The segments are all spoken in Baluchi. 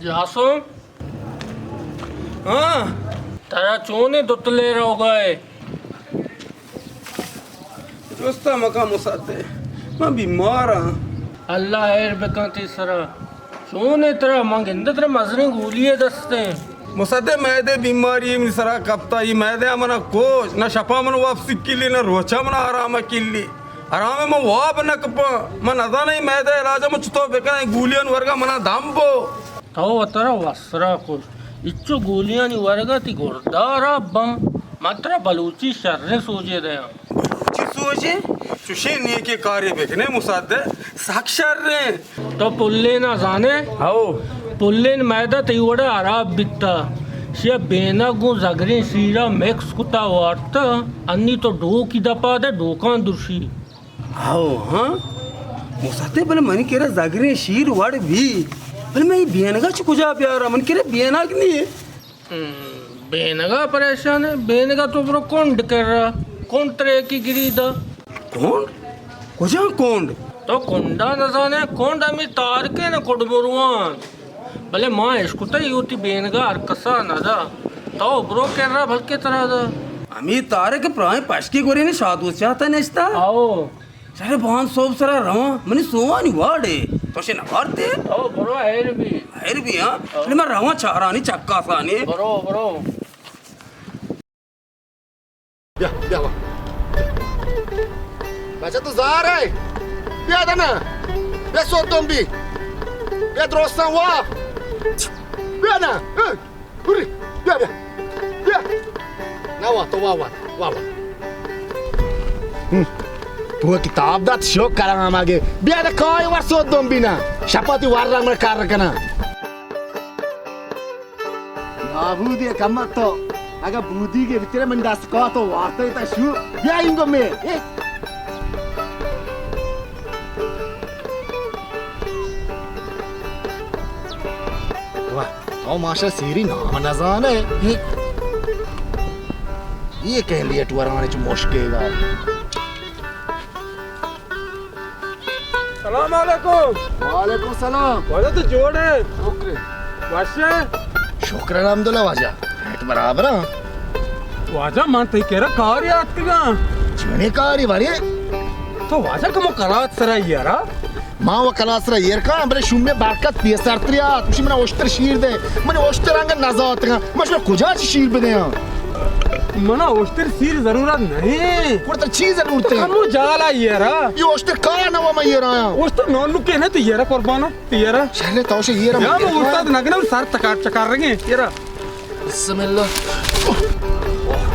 جاسم؟ ہاں؟ ترا چونیں دتلے روگا ئے؟ جستا مکن مصدق، من بیمار آں۔ اللہ ہیر بکن تئی سرا۔ چونیں ترا؟ من گندہ ترا مزنیں گولی ءِ دستیں۔ مصدق، معدہ بیماری منی سرا کپتا، اے معدہ منا کوش، نہ شپا من واب سکلی، نہ روچا منا آرام کلی۔ آرام من واب نہ کپاں۔ من نزاناں اے معدہ علاج من چطور بکناں، اے گولیانی ورگا منا دم بو۔ تو وترا وسرا کش۔ اچو گولیانی ورگا تئی گردہ ہراب باں۔ من ترا بلوچی شریں سوجے دیاں۔ بلوچی سوجے؟ چوشیں نیکیں کارے بکنے مصدق، سک شریں۔ تو پلین ءَ زانے؟ ہو۔ پلین معدہ تئی وڑا ہراب بیتا۔ شیا بینگ گوں زگریں شیرا مکس کتا وارتا۔ انی تو ڈوکی دپا دے، ڈوکاں درشی۔ ہو، ہاں۔ مصدق، بلے منی کرا زگریں شیر وڑ بی۔ بلے من اے بینگا چہ کجا بیاراں؟ من کرا بینگ نی۔ ہم، بینگا پریشان ئے؟ بینگا تو برو کنڈ کرا، کنڈ ترا یکے گری دا۔ کنڈ؟ کجا کنڈ؟ تو کنڈا نزانے؟ کنڈ ہمے تارکیں نہ کڈ بروان۔ بلے ما اشکتا اے وتی بینگا ہر کسا ندا۔ تو برو کرا بلکہ ترا دا۔ ہمے تارک پراہیں پشکی گورے نے شادوس چاہتا نشتا؟ آؤ۔ شرے بان صوب سرا رواں، منی سوانی واڑے، تو شے نوارتے؟ او برو، ہیر بی۔ ہیر بی، ہاں؟ او۔ من رواں چارانی چکاسانی۔ برو، برو۔ بیا، بیا، وا۔ بچہ تو زار ئے۔ بیا دنا۔ بیا سوتم بی۔ بیا درستاں وا۔ بیا نا۔ ہاں۔ ہری، بیا، بیا۔ بیا۔ نہ وا، تو وا، وا، وا، وا۔ ہم۔ تو کتاب دات شو کرام آگے۔ بیا دے کای ور سوتم بینا۔ شپاتی ور رنگ من کار کناں۔ نابودی کمت تو۔ اگا بودی کے بترے من دست کا تو وارتا تا شو۔ بیا انگو میں۔ اے۔ واہ، تو ماشا سیری نام نزانے۔ یہ کہیں لیٹ ورانی چ مشکے گا۔ سلام علیکم۔ وعلیکم سلام۔ واجہ تو جوڑ ئے؟ شکر ئے۔ وش ئے؟ شکر الحمدللہ واجہ۔ ہیت برابر ہاں۔ واجہ من تئی کرا کاری آتکگاں۔ چونے کاری بارے؟ تو واجہ کمو کلات سرا یارا۔ ما و کلات سرا ایر کاں، بلے شومیں برکت پیسرتری آت، گوشی منا اشتر شیر دے، من اشتر انگت نزاتگاں، من شما کجا چی شیر بدیاں؟ منا اشتر شیر ضرورت نہیں۔ گڑا ترا چی ضرورت ہے؟ کمو جالا ایرا۔ یہ اشتر کار نہ ہوا من ایرا آیاں۔ اشتر نولکے نہ تو ایرا قربانا، تو ایرا۔ شر تو شے ایرا یا من من استاد نگنے اور سر تکار چکار رنگے ایرا۔ بسم اللہ۔ اوہ،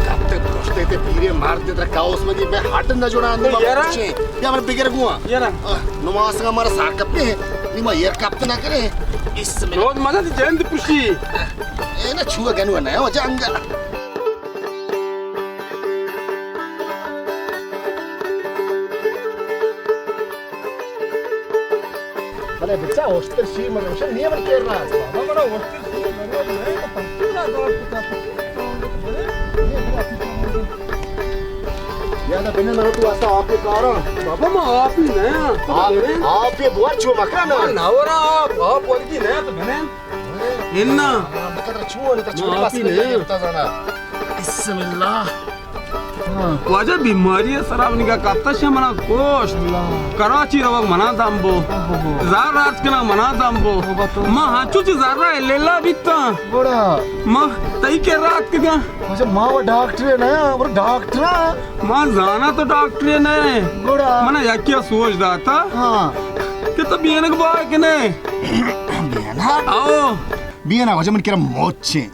کپتے درشتے تے پیرے مرد ترا کاوس مگی بے ہٹ نہ جوڑا اندے تو بابا یارا۔ کچھیں۔ یا من بگر گوا۔ یارا۔ آہ، نماز کا مارا سار کپتے ہیں۔ نی ما ایر کپت نہ کرے۔ بسم اللہ۔ روز مزہ تی جند پرشی۔ اے نہ چھوا گنو نہ ہو جنگا۔ بلے بچا، اوشتر شیر من روشن نیه من کیر راست۔ بابا، من اوشتر شیر من روشن نیه، تو پنچو را دور کتا۔ یا دا بنه من تو واسطه آپ کارا۔ بابا، ما آپی نه۔ آپ، آپ بوار چو مکانا۔ نورا آپ، آپ ورگی نه تو بنه۔ انا۔ بکتر چون، تر چون ما آپی نه۔ بسم اللہ۔ واجہ بیماری سرا منی کا کپتا شے منا کوشت۔ اللہ۔ کراچی روگ منا دم بو۔ اوہو۔ زر راج کنا منا دم بو۔ توبہ، توبہ۔ ما ہنچو چی زر را لیلا بیتا۔ گڑا۔ ما تئی کے رات کگا۔ واجہ ما و ڈاکٹر نہ، ور ڈاکٹر۔ ما زانا تو ڈاکٹر نہ۔ گڑا۔ منا یکیا سوچ داتا۔ ہاں۔ کہ تو بینک با کنے۔ بینک؟ آؤ۔ بینک واجہ من کرا موچیں۔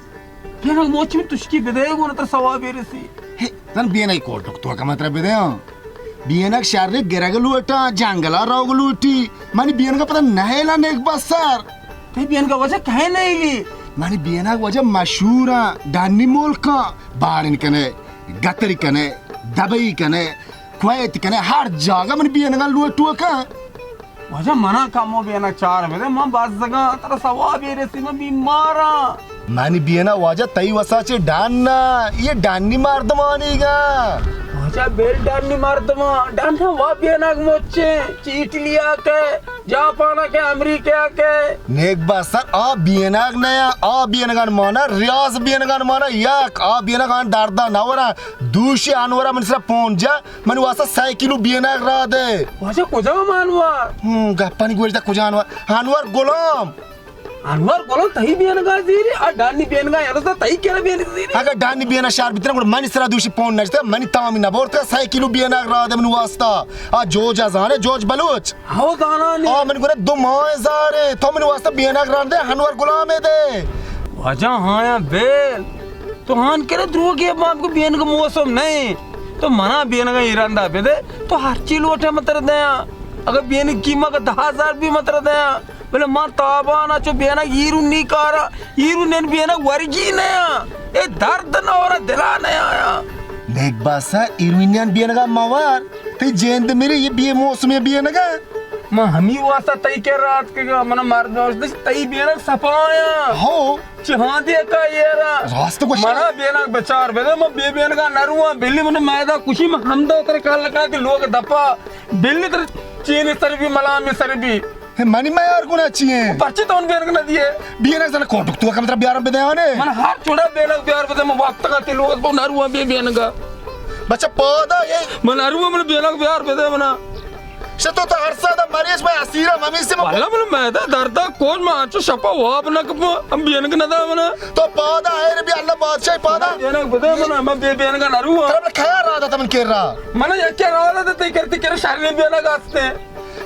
بینک موچ من تشکی بدے گو نہ تر ثواب رسی۔ ہے، زن بینک کوٹک تو کما تر بدے ہاں۔ بینک شہر گرگ لوٹا، جنگلا روگ لوٹی۔ منی بینک پتہ نہ ہے لا نیک بسر۔ تئی بینک واجہ کہیں نہیں گی۔ منی بینک واجہ مشہور ہیں، ڈانی ملکاں، بارن کنے، گتری کنے، دبئی کنے، کویت کنے، ہر جاگہ منی بینک لوٹو کن۔ واجہ منا کمو بینک چار بدے، من بزگاں، ترا ثوابے رسی، من بیماراں۔ منی بینک واجہ تئی وسا چے ڈن نہ، یہ ڈنی مردمانی گا۔ چہ بل ڈنی مردماں، ڈن وا بینگ مچیں، چہ اٹلی ءَ کہ، جاپان ءَ کہ، امریکہ ءَ کہ۔ نیک بخت سر، آ بینگ نیا، آ بینگان مانا، ریاض بینگان مانا، یک، آ بینگان دردا نورا، دوشی انورا من سرا پون جا، من واسطہ سہ کلو بینگ را دے۔ واجہ کجام انور؟ ہم، گپانی گوش دا کجام انور؟ انور غلام۔ انور گلو تئی بینگا زیری، آ ڈانی بینگا یلو تا تئی کرا بینگ زیری۔ اگا ڈانی بینا شار بیتنا، گڑا منی سرا دوشی پون نشتا، منی تامی نبورتا، سہ کلو بینگ را دے من واسطہ۔ آ جوج ازانے، جوج بلوچ۔ ہاو زانانی۔ آ من گڑا دو ماہ زارے، تو من واسطہ بینگ را دے، انور غلامے دے۔ واجہ ہایا بیل، تو ہان کرے دروگی باب کو بینگ موسم نہیں۔ تو منا بینگ ایران دا بدے، تو ہر چی لوٹے متر دیا۔ اگر بینگ قیمت دہ ہزار بھی متر دیا۔ بلے من تابان ءَ چو بینگ ایرو نی کارا، ایرو نین بینگ ورگی نیا۔ اے درد نہ اورا دلا نیا آیا۔ نیک باسا ایروینیان بینگا موار، تئی جند میری یہ بے موسمی بینگا۔ من ہمی واسطہ تئی کرا آتکگا، من مرد نوشت تئی بینگ صفایا۔ ہو۔ چہاں دے کا ایرا۔ راست گوشی۔ منا بینگ بچار بدے، من بے بینگا نرواں، بلی من میدا کشی، من ہمدا تر کال لگا کہ لوگ دپا، بلی تر چینی سر بھی ملامی سر بھی۔ ہے منی میار گنا چی ہیں؟ پرچی تو ان بینگ نہ دیے؟ بینگ زن کوٹک تو کم تر بیارم بدے آنے۔ من ہر چوڑا بینگ بیار بدے، من وقت کا تی لوگ تو نرواں بے بینگا۔ بچہ پادا یہ۔ من نرواں من بینگ بیار بدے منا۔ شتو تو ہر سادا مریض میں اسیرا ممیسی میں۔ واللہ من میدا دردا کون ما انچو شپا واب نہ کپو، ہم بینگ نہ دا منا۔ تو پادا ہے ربی اللہ بادشاہ پادا۔ بینگ بدے منا، من بے بینگا نرواں۔ ترا کیا را دا تمن کر رہا؟ من یکی را دا تے کرتی کر شر بینگ آستے۔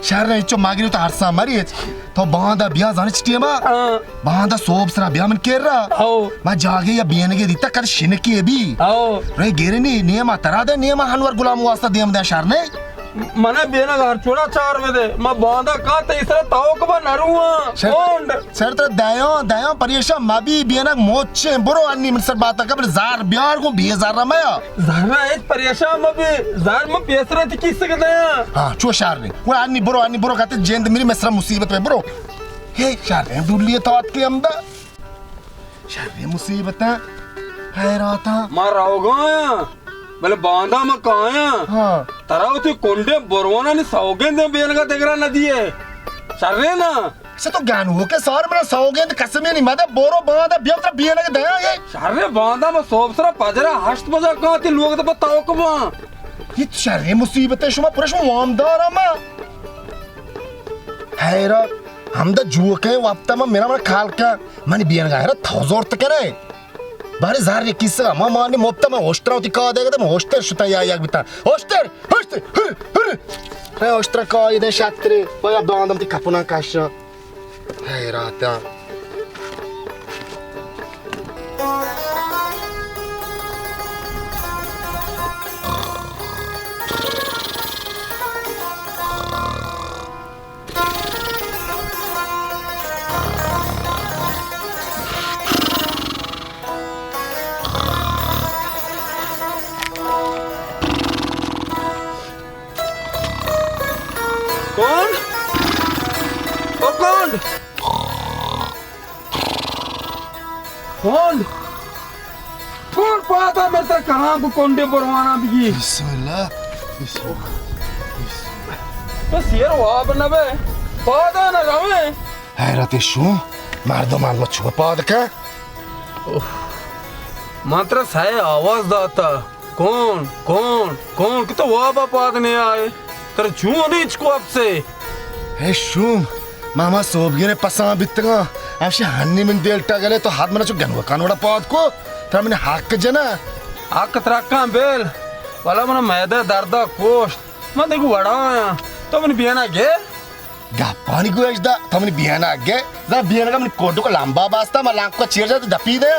شر نہیں، چو ماگری تو ہر سا مریض۔ تو باندا بیا زانی چٹی ما۔ ہاں۔ باندا صوب سرا بیا من کر رہا۔ ہاں۔ ما جاگے یا بینگے دیتا کر شنکی بھی۔ ہاں۔ رے گیرنی نیما ترا دے، نیما انور غلام واسطہ دیم دے، شر نہیں۔ منا بینگ ہر چوڑا چار بدے، ما باندا کا تئی سرا توک با نرواں۔ شر-، کونڈ۔ سر تر دیاں، دیاں پریشان مبی، بینگ موچیں، برو انی من سر بات کبل زار بیار گوں بے زار میا۔ زار ایت پریشان مبی، زار من پیسرا تی کیسے دیاں۔ ہاں، چو شار نے۔ وہ انی برو، انی برو کہتے جند میری مصرا مصیبت میں برو۔ ہے شار نے ڈولی تو آت کے امدا۔ شریں مصیبتاں، حیراتاں۔ ما روگا آیاں، بلے باندا ما کایاں۔ ہاں۔ ترا وتی کنڈے برونانی سوگندے بینگا دگرا نہ دیے۔ شریں نا؟ سے تو گانو کے سار منا سوگند قسمی نہیں مدے، برو باندا بیا ترا بینگ دیاں یہ۔ شریں باندا ما صوب سرا پجرا ہشت بجا کاتی لوگ دے پہ توک باں۔ یہ شریں مصیبت ہے، شما پرش وامدار ما۔ حیرات، ہمدا جوکے وپتا ما میرا من کال کا۔ منی بینگا ہے تو زورت کرے۔ بارے زار یہ کیسا ما مانی مپتا، من ہوشترا ہوتی کا دے گا، من ہوشتر شتا یا یک بیتا۔ ہوشتر، ہوشتر، ہر، ہر۔ ہے ہوشترا کا یہ دے شاترے، پایا باندم تی کپنا کاشا۔ ہے راتا۔ کون؟ او کون؟ کون؟ کون پادا مرتا کہاں کو کنڈے پروانا بگی؟ بسم اللہ۔ بسم اللہ۔ بسم اللہ۔ تو سیر واب نہ بے۔ پادا نہ روے۔ حیرت شو، مردم مردم چو پاد کا؟ اوف۔ من ترا سئے آواز داتا۔ کون، کون، کون کہ تو وابا پاد نہ آئے؟ ترا چون ہچ کو اپسے؟ اے شوم، ما ہما سوبگینے پساں بیتگاں، ہمشی ہنی من دل ٹگلے تو حد منا چو گنوکان وڑا پاد کو، ترا من حق جنا۔ حق ترکاں بیل، والا منا میدہ دردا کوشت، من دیکھ وڑا آیاں، تو من بینا گے؟ گپانی گوش دا، تو منی بیانگ گئے، زن بیانگ منی کوڈو کو لمبا باستا، ما لانکو چیر جا دپی دے۔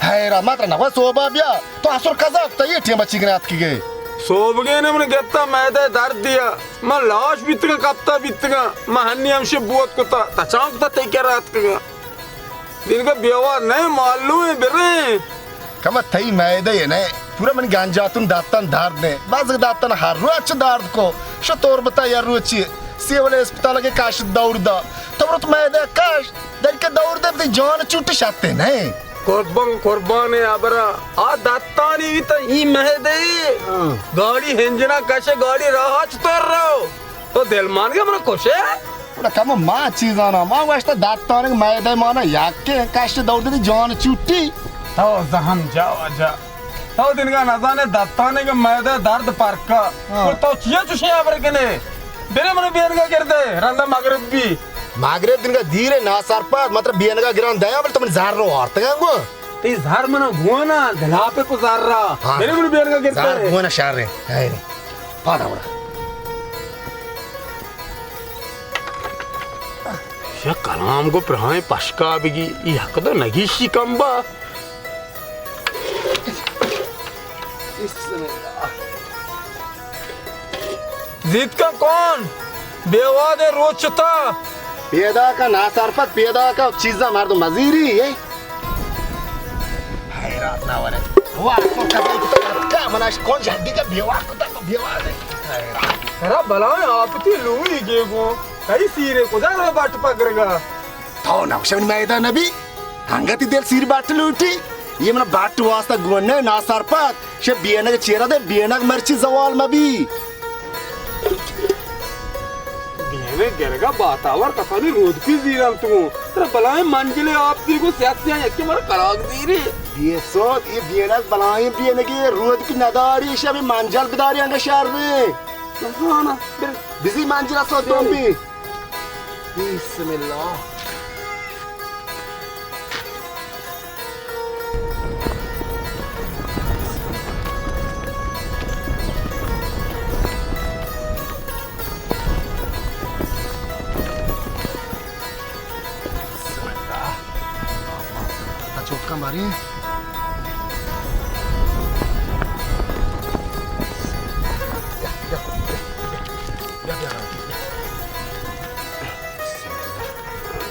حیرا ما ترا نگو سوبا بیا، تو اصل قضا کتا یہ ٹیم بچی گنے آتکی گئے۔ سوبگے نے من گتا میدہ درد دیا، ما لاش بیتگا کپتا بیتگا، ما ہنی ہمشی بوت کتا، تچان کتا تئی کرا آتکگا۔ دینگا بیوار نئے معلوم ہے برے۔ کما تئی میدہ یہ نئے۔ پورا من گنجاتون داتان درد نئے۔ بازگ داتان ہر رو اچ درد کو۔ شو تربتا یا روچی۔ سیول اسپتال کے کاش دور دا۔ تو برو تو میدہ کاش۔ در کے دور دے بتی جان چوٹ شتے نئے۔ قربان، قربان ابرا، آ دتانی بیتا ای مہدے۔ ہاں۔ گاڑی ہنجنا کشے، گاڑی راہ چطور رو؟ تو دل مان گیا منا کشے؟ گڑا کمو ما چیزانا، ما گوشتا دتانگ میدہ مانا یکے کش دور دی جان چوٹی۔ تو زہم جا واجہ۔ تو دنگا نزانے دتانگ میدہ درد پرکا۔ ہاں۔ تو چیا چوشیں ابر کنے؟ برے منو بینگا گردے، رندا مغرب بی۔ مغرب دنگا دیرے ناسرپد، مطلب بینگا گران دیا، بل تو من زر رو آرتگا گو۔ تئی زر منا گوانا، دلاپے پہ زر را۔ ہاں۔ برے منو بینگا گردے۔ زر گوانا شر رے۔ ہائے۔ پادا وڑا۔ شہ کلام گو پرہائیں پشکا بگی، ای حق دو نگیشی کمبا۔ بسم اللہ۔ زیتکا کون؟ بے وادے روچتا۔ پیدا کا ناسرپد، پیدا کا چیزا مردم مزیری، اے؟ حیرات نہ ورے۔ واہ، تو کبھی کتا، منا اش کون جھڈی کا بیوار کتا، تو بیوار دے۔ حیرات۔ ترا بلائیں آپتی لوئی گے گو۔ کئی سیرے کجا رو بٹ پگرگا؟ تو نہ گوشے منی میدہ نبی، ہنگتی دل سیر بٹ لوٹی۔ یہ منا بٹ واسطہ گونے ناسرپد، شے بینگ چیرا دے، بینگ مرچی زوال مبی۔ بینگ گرگا باتاور کسانی رودکی زیرم تو۔ ترا بلائیں منجلے آپ دی گو سیات سیاں یکی مر کراگ زیری۔ بے سود، یہ بینگ بلائیں بینگی رودکی نداری، شے ہمیں منجل بداری انگا شر نے۔ نزانا، بر۔ بزی منجل اصلا دوم بی۔ بسم اللہ۔ بسم اللہ۔ چوکا ماری۔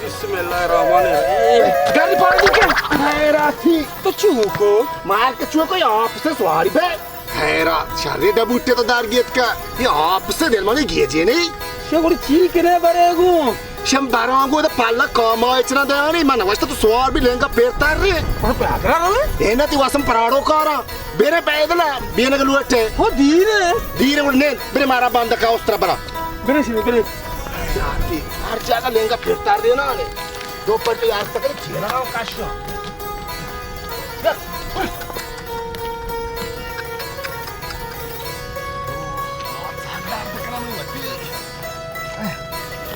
بسم اللہ الرحمن الرحیم۔ گاڑی پاڑی کے حیراتی۔ تو چوکو؟ مار کے چوکو یا آپ سے سواری بے۔ حیرات، شرے ڈبوٹے تو دار گیت کا۔ یہ آپ سے دل مانی گیجے نہیں۔ شے گوڑی چی کنے برے گو؟ شم برانگو دا پالا کاما اچنا دیانی، من نوشتا تو سوار بی لنگا پیرتر رے۔ اور پہ آگرہ روے؟ اینا تی واسم پراڑو کارا۔ بیرے پیدل بینگ لوٹے۔ ہو دیرے۔ دیرے اڑنے، بیرے مارا باندکا استرا برا۔ بیرے شنی، بیرے۔ یار، ہر جگہ لنگا پیرتر دینا نے۔ دو پٹے یار تک جینا کاشا۔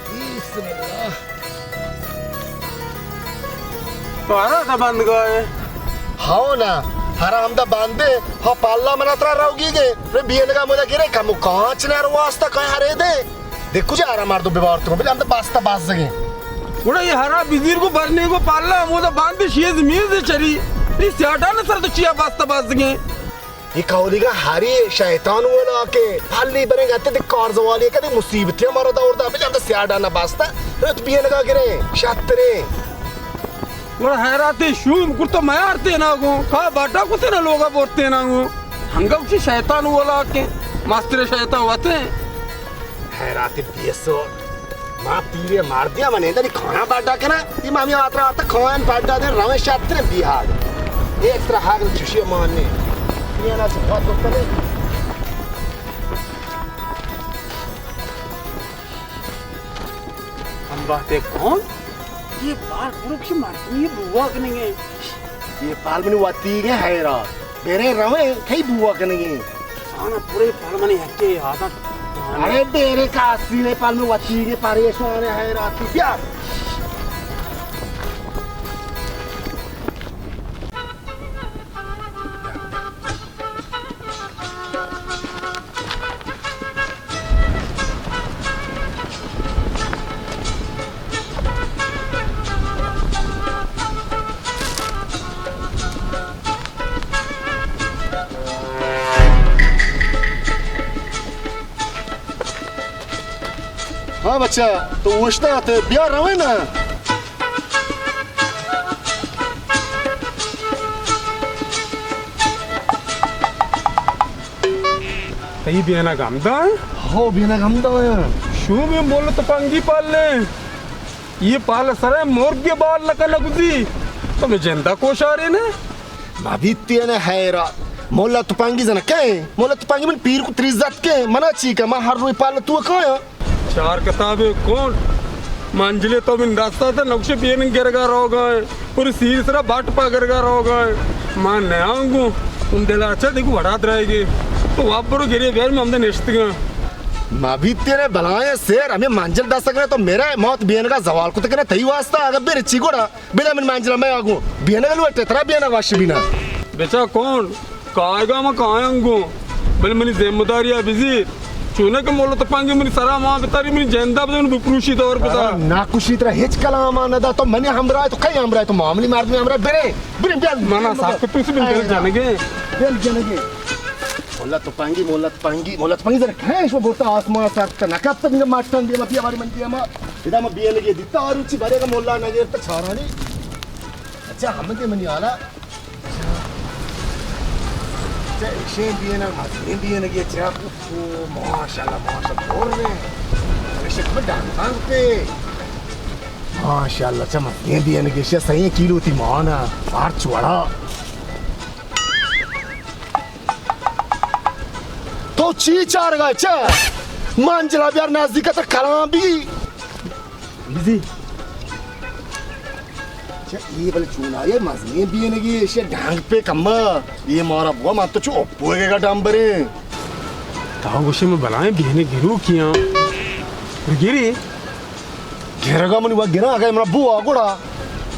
بسم اللہ۔ تو ہرا دا بند گائے؟ ہاو نا، ہرا ہمدا بندے، ہا پالا منا ترا روگی گے، رے بینگا مدا گرے کمو کانچ نر واسطہ کائے ہرے دے۔ دیکھو جا ہرا مردو بیوار تو، بلے ہمدا باستا بازگیں۔ گڑا یہ ہرا بزیر کو برنے کو پالا، ہمودا باندے شیز میز چری، یہ سیاٹان سر تو چیا باستا بازگیں؟ یہ کولیگا ہری شیطان ولا کے پھلی بریں گتے دے کار زوالی کدی مصیبت ہے ہمارا دور دا، بلے ہم تو سیاڈا نہ باستا، رت بینگا گرے، شاترے۔ گڑا حیراتے شوم کرتا میار تینا گو، کا باٹا کو تینا لوگا بور تینا گو۔ ہنگا اسی شیطان ولا کے، مستر شیطان وتے۔ حیرات بیسو۔ ما پیرے مردیا، من ایندنی کھانا بڈا کنا۔ یہ مامی آترا آتا کھان بڈا دے رویں شاتر بیہاگ۔ ایک ترا حاگ چشی مان نے۔ یہ نا سے بہت دکتر ہے۔ ہم بات ہے کون؟ یہ بار گروپ کی مردمی بوا کنگے۔ یہ پال منی وتی گے حیرات۔ بیرے رویں، کئی بوا کنگی؟ آنا پورے پال منی ہکے عادت۔ ارے بیرے کاسی نے پال منی وتی گے پریشان ہے حیرات۔ بیا۔ ہاں بچہ، تو اوشتات، بیا رویں نا۔ تئی بینگ ہمدا ایں؟ ہو، بینگ ہمدا ایں۔ شومیں مول تپنگی پالے۔ یہ پال سر مرگ بال نہ کن گزی۔ تو میں جندا کوشارے نا۔ ما بیتی نے حیرا۔ مولا تپنگی زن کئے؟ مولا تپنگی من پیر کو تریزت کے۔ منا چی کہ ما ہر روی پال تو کایا۔ چار کتابے کون؟ منجلے تو من دستا تا نقش بین گرگا روگا ہے۔ پوری سیر سرا بٹ پا گرگا روگا ہے۔ ما نیانگو۔ ان دل اچھا دیکھو وڑا درائے گے۔ تو واپرو گریے بیار میں ہم دے نشتگا۔ ما بیتی نے بلائیں سیر ہمیں منجل دستا کرے تو میرے موت بینگا زوال کو تکنا تئی واسطہ اگر بیر چی گوڑا۔ بدا من منجلا میں آگوں۔ بینا لوٹے ترا بینا واش بینا۔ بچا کون؟ کائیگا ما کایاں گوں۔ بلے منی ذمہ داری ء بزیر۔ چونکہ مولت پنگی منی سرا ما بتاری منی جندا بزن بپروشی دور بتا۔ ناکوشی ترا ہچ کلام نہ دا تو منی ہمراہ تو کئی ہمراہ تو معاملی مردمی ہمراہ برے۔ برے بیا۔ منا ساکت تو سے بن دل جنگے۔ دل جنگے۔ مولا تپنگی، مولا تپنگی، مولا تپنگی ذرا کھیں شو بوتا آسمان سر تا نکپ تک مٹن دے متی ہماری من دے ما۔ ادا ما بیان گے دیتا آروچی بارے کا مولا نہ گیر تا چھارانی۔ اچھا ہم دے منی آلا۔ اچھا ایشے بیان مزے بیان گے چا۔ او ماشاءاللہ ماشاءاللہ بور رہے۔ ایشے کو ڈانگ پہ۔ ماشاءاللہ چا مزے بیان گے شے سہی کیلو تی مانا۔ ہر چوڑا۔ تو چی چارگا چہ؟ منجلا بیار نزدیک تر کلام بی۔ بزی۔ چہ ای بل چون آئے مزنی بینگی ایشی ڈانگ پہ کما۔ یہ مارا بوا من تو چو اپوے گا ڈامبریں۔ تاو گوشے میں بلائیں بینگی رو کیاں۔ گری۔ گرگا منی وا گرا اگا منا بو آ گڑا۔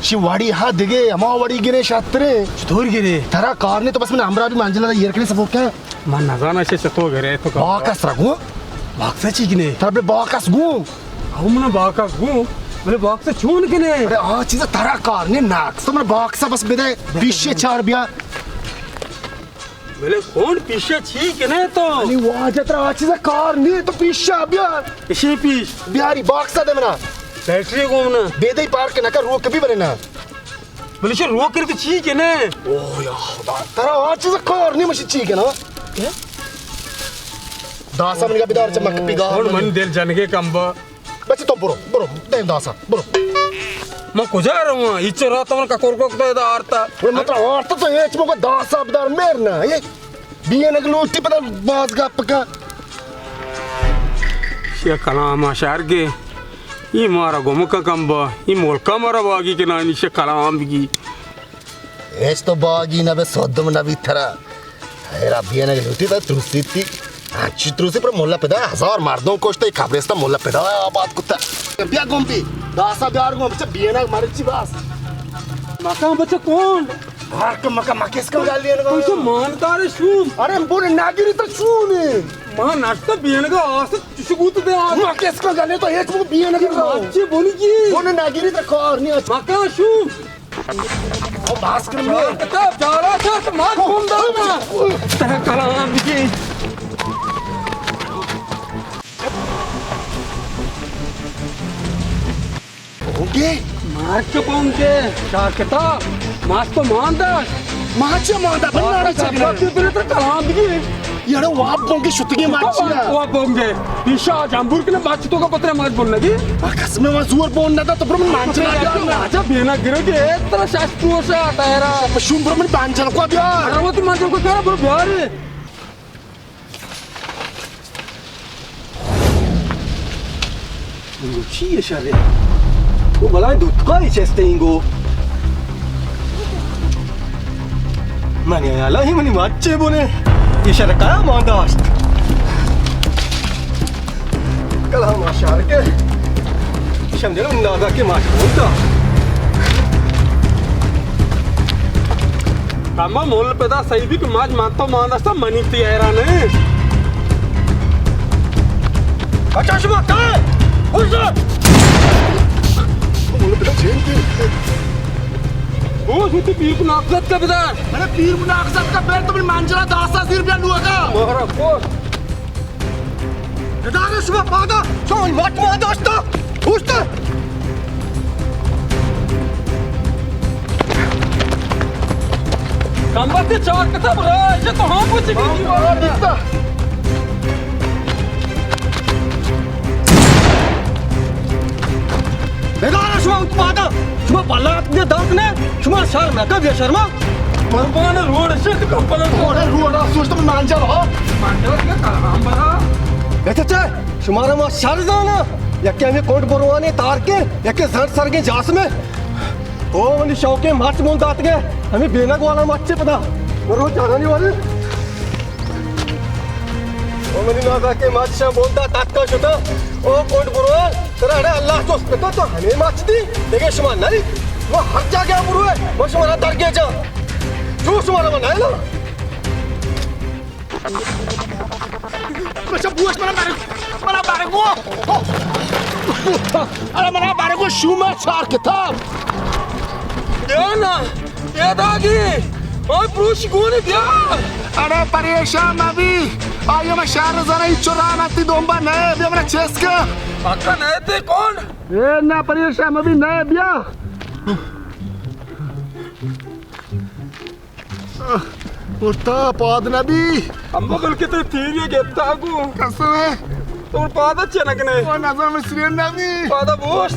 شی واڑی ہا دگے ہما واڑی گرے شاترے۔ چطور گرے؟ ترا کار نے تو بس من امرا بھی منجلا ایر کنے سبو کیا۔ من نزانا شے چطور گرے تو کا۔ باکس رگو۔ باکس چی کنے؟ ترا بے باکس گو۔ او من باکس گو۔ بلے باکس چون کنے؟ ارے آ چیز ترا کار نے ناکس تو من باکس بس بدے پیشے چار بیا۔ بلے کون پیشا چی کنے تو؟ علی واجہ ترا آ چیزا کار نی تو پیشا بیار۔ اشی پیش۔ بیاری باکسا دے منا۔ بیٹری گوم نا۔ بیدئی پارک نکا روک بھی بنے نا۔ بلے شو روک کر تو چی کنے؟ او یا خدا۔ ترا آ چیزا کار نی مشی چی کنا؟ داسا منی کا بیدار چمک پیدا۔ کون من دل جنگے کمبا۔ بچے تو برو، برو، دیم داسا، برو۔ من کجا رواں؟ ایچو رات من ککور کو کتا ادا آرتا۔ برو مطلب آرتا تو ایچ مو کو داسا بدار میر نا۔ یہ بی این اگلوٹی پتا باز گپ کا۔ شیا کلام شہر گے۔ یہ مارا گم کا کمبا۔ یہ ملکا مارا باگی کہ نانی شیا کلام بگی۔ ہچ تو باگی نہ بے سودم نہ بی ترا۔ حیرا بینگ لوٹی تا تروسی تی۔ ہنچی تروسی پر مولا پدا ہزار مردم کشتا، یہ قبرستان مولا پدا آباد کتا۔ بیا گم بی، داسا بیار گم، بچہ بینگ مرچی باس۔ مکان بچہ کون؟ ہر کم مکان مکس کن گالی انگا۔ تو ماندار شوم۔ ارے بول ناگیری تو شوم ہے۔ ما نشتا بینگا آس چش گوت دے آس۔ مکس کن گالی تو ہچ مو بینگ۔ مچی بولگی۔ بول ناگیری تو کار نہیں۔ مکان شوم۔ او باس کر مے۔ کتاب جالا تھا تو مات گم دانا۔ تہ کلام بگی۔ بونگے؟ مارچ بونگے۔ چار کتاب۔ ماس تو مانداش۔ ماچ ماندا بنارا چگنا۔ تو بلے تو کلام بگی۔ یارو واب بونگے شتگی ماچیا۔ واب بونگے۔ پیشا جمبور کنے بچ تو کا پترے ماچ بولنگی۔ قسم میں زور بون نہ دا تو پر من مانچنا۔ آجا بینا گرو کے ترا شاش پوشا تیرا۔ شوم پر من بانجل کو بیا۔ ارے وہ تو مانجل کو کیا پر بیارے۔ انگو چی اشارے؟ او بلائیں دوتکانی چست انگو۔ منی حیالا ہی منی مچے بنے۔ اشارے کیا مان داشت؟ کلام اشار کے۔ شم دل اندازہ کے ماش بولتا۔ کما مول پدا صحیح بھی کہ ماج مان تو مان داشتا منی تی حیران ہے۔ اچھا شما کہاں ہے؟ خوش سر۔ مول پدا چین کی۔ وہ جو تی پیر کو ناکزت کا بدار۔ میں نے پیر کو ناکزت کا بیر تو من منجرا داسا زیر بیا لوگا۔ مارا کو۔ ادارہ شما پادا، شما مٹ ما داشتا، پوشتا۔ کمبخت چار کتاب راج تو ہم کچھ بھی دیوار دیتا۔ ادارہ شما اتپادا۔ شما بلا اتکگے دات نہ، شما شرم نہ کن، بے شرما۔ قربان روڈ شد، قربان روڈ۔ روڈ سوچ تو مانجا ہو۔ مانجا کے کلام بلا۔ اے چچا، شمارا ما شر زانا، یکے ہمیں کنڈ بروانے تارکے، یکے زنڈ سرگے جاسمے۔ او منی شوقیں مچ من داتگے، ہمیں بینگ والا مچ پدا۔ برو جانانی والے۔ او منی نازاکیں مچ شاں بوندا تتکا شتا۔ او کنڈ برو، ترا اڑے اللہ جست بکن تو ہمیں مچ دی، دگہ شما نری۔ شما ہر جاگہ برو، ما شما را درگیجا۔ جو شما را من نہ بچا بوش منا بارے، منا بارے گو۔ ارے منا بارے گو شوما چار کتاب۔ بیا نا، بیا داگی۔ اوئے پروش گونی بیا۔ ارے پریشان مبی۔ آئیو میں شہر زرا ہچو راہ نتی دومبا نئے، بیا منا چیس کن۔ پکا نئے تے کون؟ اے نا پریشان مبی نئے بیا۔ مرتا پاد نبی۔ امبا بلکہ تو تیری گپتا گو۔ قسم ہے۔ تو پادا چنکنے۔ او نظر میں سرین نبی۔ پادا بوش۔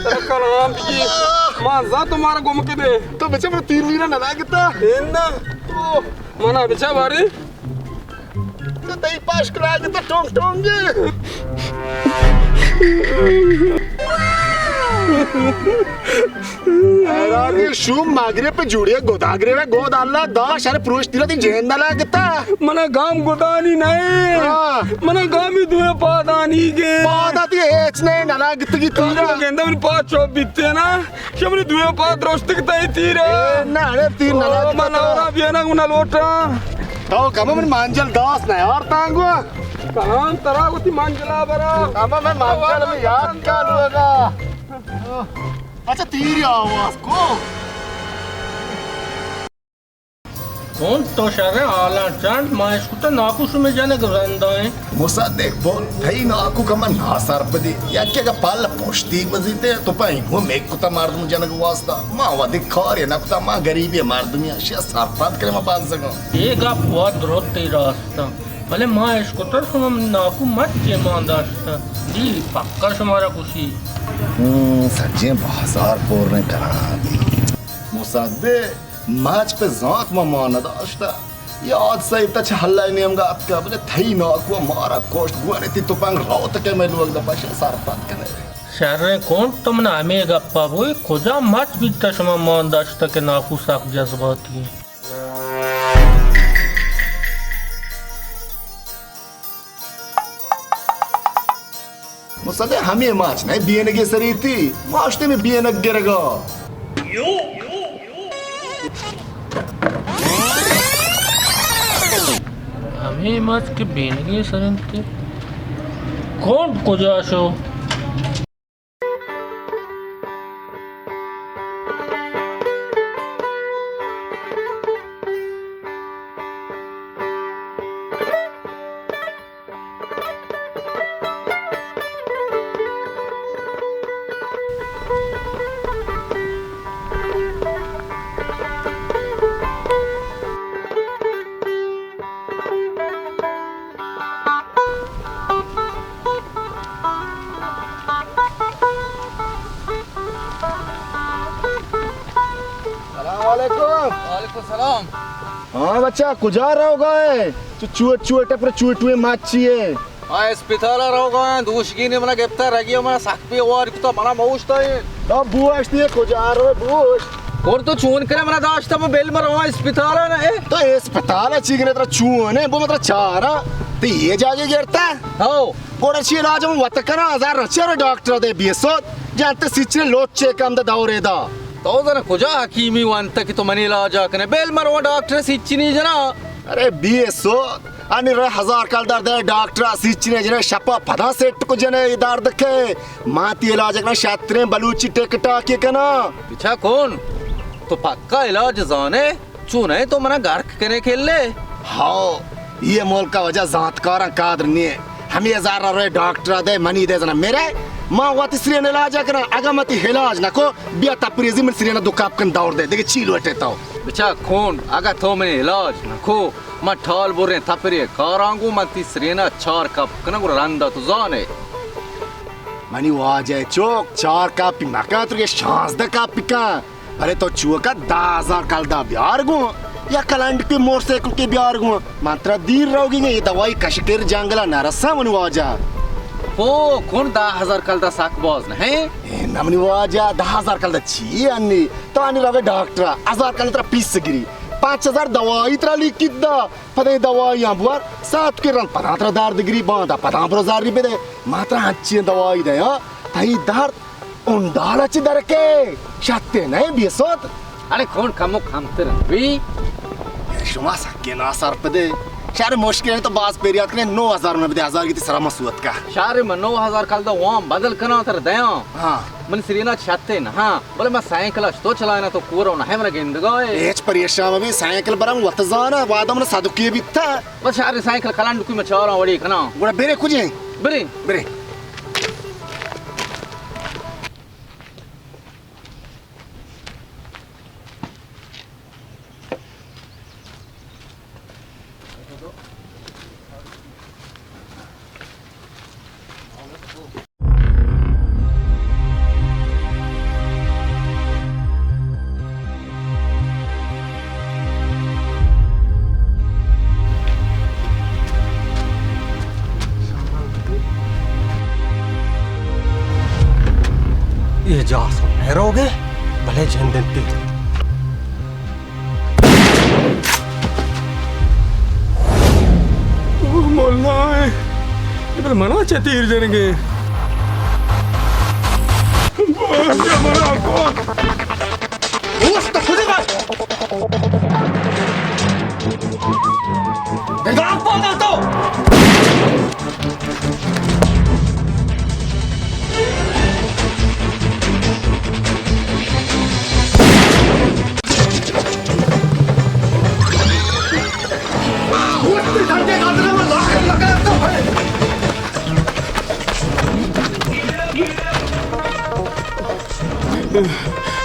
ترا کلام بی۔ ما زا تمہارا گم کے دے۔ تو بچے پر تیر میرا نہ لگتا۔ ایندا۔ او منا بچا باری۔ تو تئی پاش کلاگ تو ٹونگ ٹونگ۔ حیرانی شوم مغرب پہ جوڑی گدا گرے گود اللہ دا شر پروش تیرا تی جین دا لگتا۔ منا گام گدانی نہیں۔ ہاں۔ منا گامی دوئے پادانی گے۔ پادا تی ہیچ نہیں نہ لگتگی تیرا۔ گندا من پاچو بیتے نا۔ شمنی دوئیں پاد درشتگ تئی تیر ء۔ اے، نہ، اڑے تیر نہ او، لگتا من تو۔ آرا بیانگ نہ لوٹاں۔ تو کم من مانجل داس نہ یار تانگو۔ کلام ترا وتی مانجلا برا۔ اما میں مانجل میں یاد کا لوگا۔ اچھا، تیر آواز کو۔ ہون تو شریں حالاں چنڈ، ما اشکتہ ناکو شمے جنگ رندا ایں۔ مصدق بول، تئی ناکو کما ناسرپدی۔ یکی اگہ پل پشتی بزیتے تو پہ اینگو میک کتا مردم جنگ واسطہ۔ ما ودی کاری نکتا، ما غریبی مردمی آں، شیا سرپد کرے ما بزگاں۔ اے گپ وا درست تئی راستا۔ بلے ما اشکتہ شما ناکو مچے مان داشتہ۔ دی پکا شمارا خوشی۔ ہوں، سجیں بازار پر کرا دی۔ مصدق مچ پہ زانت ما مان نداشتہ۔ یہ حادثہ ایتا چہ اللہ نیمگا اتکا، بلے تئی ناکو مارا کشت، گونے تی تپنگ روت کہ میں لوگ دا پشے سرپد کنے۔ شریں کون تو من ہمے گپا بوئی، کجا مچ بیتا شما مان داشتہ کہ ناکو سک جذباتی۔ مصدق ہمے ماچ نہ بینگے سریتی، ماشتے میں بینگ گرگا۔ ہمے ماچ کہ بینگے سرنتی، کون کجا شو؟ سلام علیکم۔ وعلیکم السلام۔ ہاں بچہ، کجا روگا ئے؟ چو چوٹ چوٹ پر چوٹویں ماچی ئے۔ آ اسپتال ء روگا آں، دوشگینے منا گپتا رگی منا سک بے وار کتا، منا موشتا ایں۔ تو بوشتی کجا روئے بوش؟ اور تو چون کرے منا داشتا، من بل من رواں اسپتال ء نہ اے۔ تو اسپتال ء چی گنے ترا چون ہے، بو مترا چارا، تو یہ جاگے گرتا؟ ہو۔ گوڑا چی علاج من وت کنا، ہزار رچے رو ڈاکٹر دے بیسو، جانتے سچنے لوچے کم دے دورے دا۔ تو زن کجا حکیمی وانتا کہ تو منی علاج کنے؟ بل من رواں ڈاکٹر سچنی جنا۔ ارے بیسو، انی رے ہزار کلدار دے ڈاکٹر ء سیچنے جنے شپا پدا سیٹ کو جنے اے درد کے۔ ما تی علاج کنا شتریں بلوچی ٹک ٹاک کنا۔ بچا کون؟ تو پکا علاج زانے؟ چون ہے تو منا گرک کنے کھلے؟ ہاو، یہ ملک وجہ زانتکاراں قادر نیے۔ ہمیں ہزار روے ڈاکٹر دے منی دے زنا میرے۔ ما وتی سرین علاج کنا، اگا متی علاج نکو، بیا تپریزی من سرین دو کپ کن دور دے، دیگه چی لوٹے تو؟ بچا کون، اگا تو منی علاج نکو، من ٹال بریں تپری کاراں گوں، من تی سرینا چار کپ کناں، گڑا رندا تو زانے۔ منی واجہ چوک، چار کاپی مکن، ترا شانزدہ کاپی کن۔ بلے تو چوکا دہ ہزار کلدار بیار گوں، یا کلنڈ کے موٹر سائیکل کے بیار گوں۔ من ترا دیر روگی، یہ دوائی کشکر جنگلا نرسا منی واجہ۔ او کن، دہ ہزار کلدار سک باز نہ ایں؟ اے نہ منی واجہ، دہ ہزار کلدار چی انی؟ تو انی روگے ڈاکٹر، ہزار کلدار ترا پیس گری، پانچ ہزار دوائی ترا لکھت دا۔ پدا اے دوائیاں بور، ساعت کے رند پدا ترا درد گری، باندا پدا برو زری بدے۔ ما ترا انچیں دوائی دے، ہاں؟ تئی درد انڈالا چی درکے؟ شتے نہ بی سود۔ اڑے کون کمو کمتر بی؟ اے شما سکے ناسرپدے۔ شر مشکل تو باز پیریات کنے، نو ہزار من بدے، ہزار گیتی سرا من سوت کا۔ شر من نو ہزار کلدار وام بدل کنا تر دیاں۔ ہاں۔ من سرینا شتے نہ، ہاں۔ بلے من سائیکل اش تو چلائنا، تو کور نہ من گندگا ہے۔ ہچ پریشان مبی، سائیکل برم وت زانا، وعدہ من صدقی بیتا۔ بس شہر سائیکل کلنڈ کوئی مچاراں وڑی کناں۔ گڑا برے کجیں؟ برے۔ برے۔ اے جاسو نہ روگے، بلے جند انتی۔ او مولا، اے بل منا چہ تیر جنگے۔ باندا منا کو۔ اوست خودی بات۔ دلدار پادا تو۔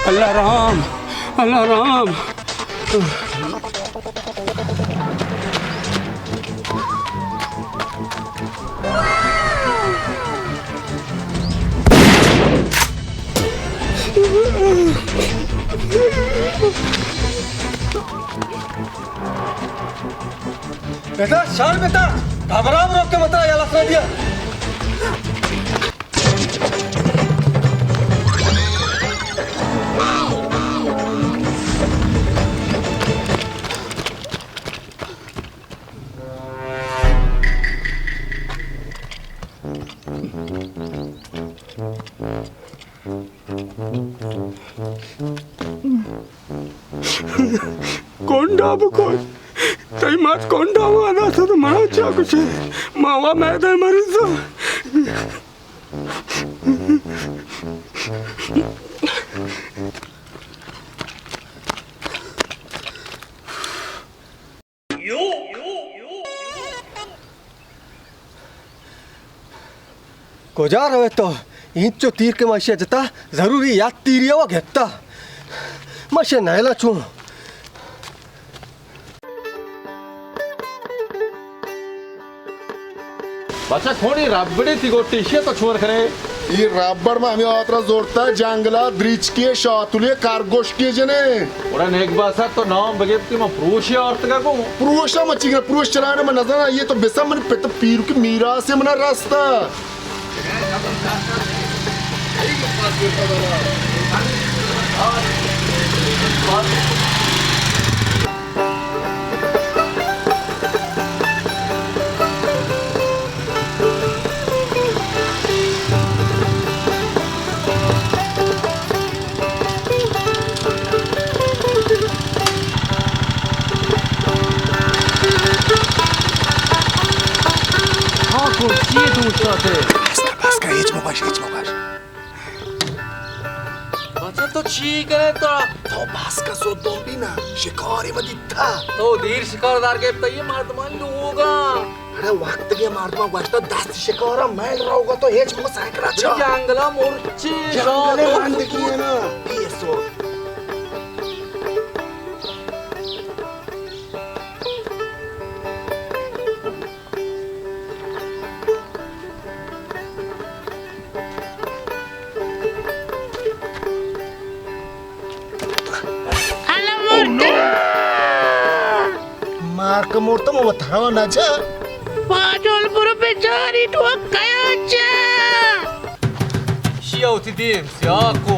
اللہ رحم، اللہ رحم۔ بیٹا، شال بیٹا، گھبرا برو کہ متا یا لفظ دیا۔ کونڈا بکن، تئی مات کونڈا وانا سد منا چا کچھ، ماوا میدے مریض۔ کجا روئے تو؟ اینچو تیر کہ ما اشیا جتا، ضروری یات تیری و گپتا۔ ما اشیا نیلا چون؟ بچا کونی ربڑی تی گوٹی اشیا تو چون کنے؟ ای ربڑ ما ہمیں آترا زورتا جنگلا دریچکی شاتولی کرگوشکی جنے۔ اوڑا نیک باسا تو نام بگیپتی ما پروشی آرتگا کو۔ پروشا مچی گنا، پروش چلانا من نزانا، یہ تو بسا من پت پیرو کی میراث منا راستا۔ ہاں، کرسی دوست آتے۔ بس کا، بس کا، ہچ مباش، ہچ مباش۔ بچہ تو چی کرے تو؟ تو بس کا، سو دوم بی نا، شکاری ما دیتا۔ تو دیر شکار دار گپتا، یہ مردمان لوگا۔ اڑے وقت کے مردمان گوشتا دست شکارا میل روگا تو ہچ مو سائیکل اچھا۔ جنگلا مرچی جنگلے شاہ بندگی ہے نا۔ پیسو۔ مرتم و ترا نہ چہ۔ پاجول برو بچاری تو کیا چہ۔ شیا وتی دیم سیاہ کو۔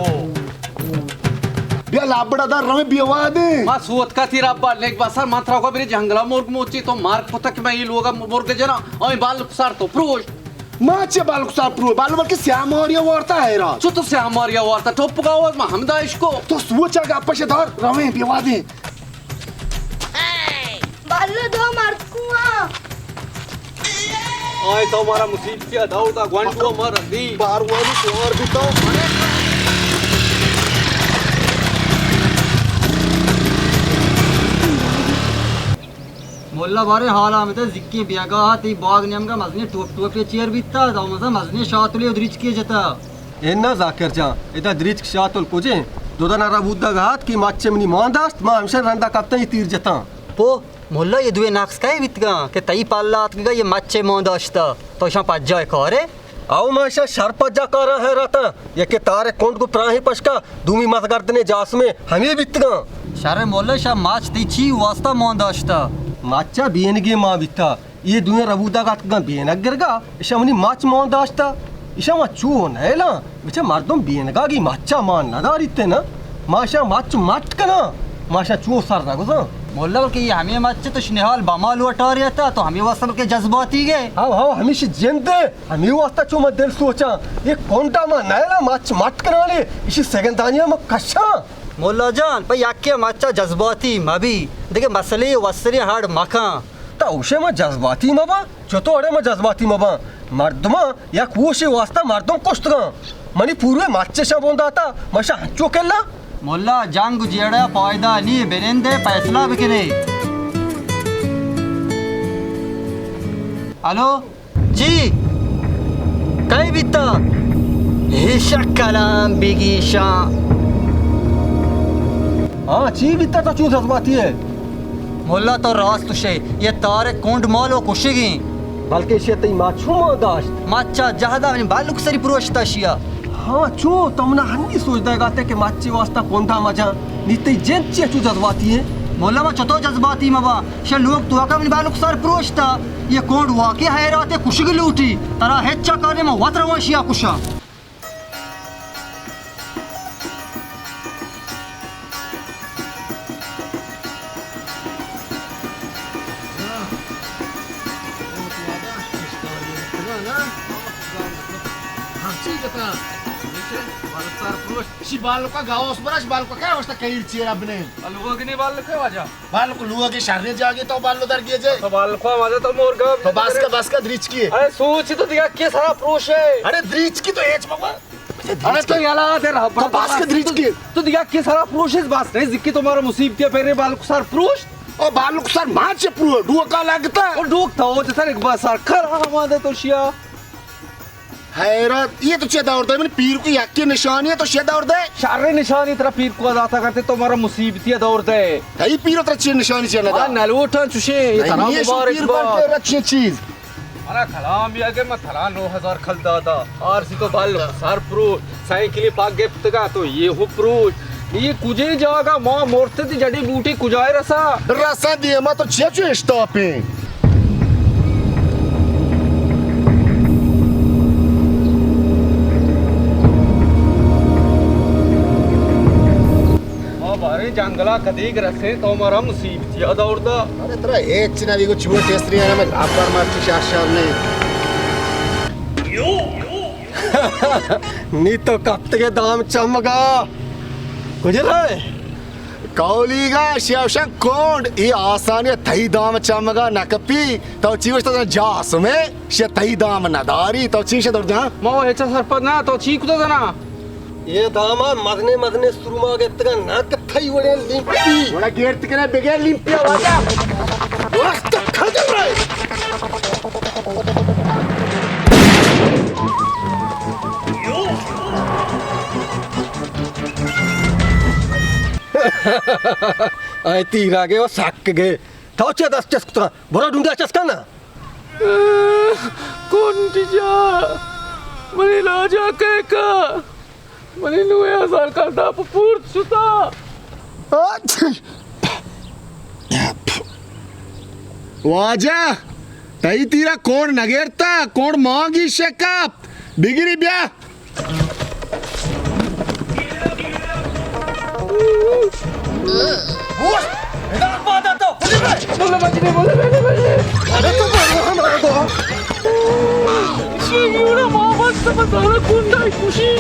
بیا لابڑا دار رویں بیا وادیں۔ ما سوت کا تیر ابا لیک بسر من ترا کو بری جنگلا مرگ موچی تو مارک کتک میں ای لوگا مرگ جنا۔ اوی بال سر تو پروش۔ ما چہ بالکسار پرو، بالو بلکہ سیاہ ماریا وارتا ہے را۔ چو تو سیاہ ماریا وارتا، ٹوپ کا آواز ما ہمدا اشکو۔ تو سوچا گپش دار، رویں بیوادیں۔ بالو دو مرد کواں۔ آئے تو مارا مصیبتی دور دا گوانڈو مارا دی۔ بار وانی سوار بیتا۔ ملا بارے حال آمدے زکی بیگاہ تئی باغ نیمگا مزنی ٹوپ ٹوپے چیر بیتا، دو مزن مزنی شاتلے و دریچکے جتا۔ اے نا ذاکر جان، ادا دریچک شاتل کجیں؟ دودانا را بودگ ات کہ مچے منی مان داشت، ما ہمشہ رندا کپتاں ای تیر جتاں۔ پو، ملا یہ دوے نقص کئے بیتگاں کہ تئی پلہ آتکگا یہ مچے مان داشتا، تو اشاں پجائے کارے؟ او ما اشاں شر پجا کاراں حیراتاں، یکے تارے کنڈ گو پراہیں پشکا، دومی مسگردنے جاسمے ہمے بیتگاں۔ شر مولا شا ماچ تئی چی واسطہ مان داشتا؟ ماچا بینگے مان بیتا۔ یہ دوئیں ربودا گاتکگاں بینگ گرگا، اشا منی ماچ مان داشتا۔ اشا ما چو نیلاں، بچہ مردم بینگا گی ماچا مان نداریت نا۔ ما اشا ماچ مٹ کناں، ما اشا چو سر نگوزاں۔ مولا بلکہ یہ ہمے مچ تو شنہال بمال وٹاریتا، تو ہمے واسطہ بلکہ جذباتی گئے۔ ہاو ہاو ہمیشی جندے۔ ہمے واسطہ چو من دل سوچاں، اے کنڈا ما نیلاں مچ مٹ کنانے، اشی سگندانیا ما کشاں۔ مولا جان، پہ یکے مچا جذباتی مبی، دگہ مسئلے وسری ہڑ مکن۔ تا اوشے ما جذباتی مباں؟ چطور اڑے ما جذباتی مباں؟ مردماں یک ہوشے واسطہ مردم کشتگاں۔ منی پوروے مچ شاں بون داتا، من شاں ہنچو کلاں۔ مولا جنگ جیڑا پائدہ نی، بنندے فیصلہ بکنے۔ الو؟ چی؟ کئے بیتا؟ ایشا کلام بگیشاں۔ ہاں، چی بیتا تو چون جذباتی ہے؟ مولا تو راست شے، یہ تارے کنڈ مالو کشگی۔ بلکہ ایشی تئی ماچ ہم مان داشت۔ ماچا جہدا منی بالک سری پروشتا شیا۔ ہاں، چو تو منا ہنی سوچ دے گاتے کہ ماچی واسطہ کنڈا مجاں۔ نی تئی جند چی چو جذباتی ہے؟ مولا ما چتو جذباتی مبا۔ شہ لوگ توکا منی بالک سر پروشتا، یہ کونڈ واقعی حیرات کشگ لوٹی، ترا ہچ چکانے ما وت روان شیا کشا۔ ہم چی جتا؟ بالک سر پروشت۔ شی بالکا گاوس برش، بالکا کیا وشتا کہیر چیرا بنے۔ لوگ نے بالک واجہ۔ بالک لوگ شریں جاگے تو بالو در گیجے۔ تو بالک واجہ تو مورگا تو بس کا، بس کا دریچکی۔ ارے سوچ تو دیا کے سرا پروش ہے۔ ارے دریچکی تو ایچ بابا۔ ارے تو یلا دے رہا تو بس کا دریچکی۔ تو دیا کے سرا پروش ہے، بس نہیں زکی تمہارا مصیبت ہے، پہلے بالک سر پروش۔ او بالک سر ماں چے پرو، ڈوکا لگتا۔ او ڈوک تھا، او جسر ایک بار سر کر ہماندے تو شیا۔ حیرت، یہ تو چے دور دے؟ من پیر کو یکی نشانی ہے تو چے دور دے؟ شر نشانی ترا پیر کو داتا کرتے تو مارا مصیبتی دور دے۔ تئی پیر ترا چے نشانی چے نہ دا؟ نلوٹاں چوشے، یہ ترا مبارک بات۔ چے چیز؟ مارا کلام بیا کہ ما ترا نو ہزار کل دادا۔ آر سی تو بال سر پرو، سائیکلی پاک گپتگا تو یہ ہو پرو۔ یہ کجے جاگا ما مرتد جڑی بوٹی کجائے رسا؟ رسا دیما تو چیا چو اشتاپیں؟ ما باریں جنگلا کدیگ رسیں تو مارا مصیبتی دور دا۔ ارے ترا ہیچ نہ بیگو چوٹ استری ہے میں لاپر مارچی شاشار نہیں۔ نی تو کپتگے دام چمگا۔ کجا رائے؟ کولیگا شیوشن کونڈ، ای آسانی تئی دام چمگا نکپی۔ تو چی وشتا جاسمے، شی تئی دام نداری۔ تو چی شد جان؟ ما ہچا سرپد نہ، تو چی کتا زنا؟ یہ داما مزنے مزنے سروما گپتگا نہ کہ تھئی وڑے لیمپی۔ وڑا گیرت کنے بگے لیمپی واجہ۔ وقت کھجل رہے۔ اے تیرا گے و سک گے۔ تو چے دست چست کتا؟ برو ڈونڈا چست کن۔ کنڈ جا، منی لاجا کئے کا، منی نوے ہزار کلدار پہ پورت شتا۔ اچ! واجہ، تئی تیرا کونڈ نگیرتا، کونڈ مانگی شکاپ۔ بگیری بیا۔ اوہ، ادا پادا تو، بولے بھائی۔ بولے بھائی، بولے بھائی، بولے۔ ارے تو بولے ہم آ گو۔ شیگیورا ماما سب سارا کنڈا کشی۔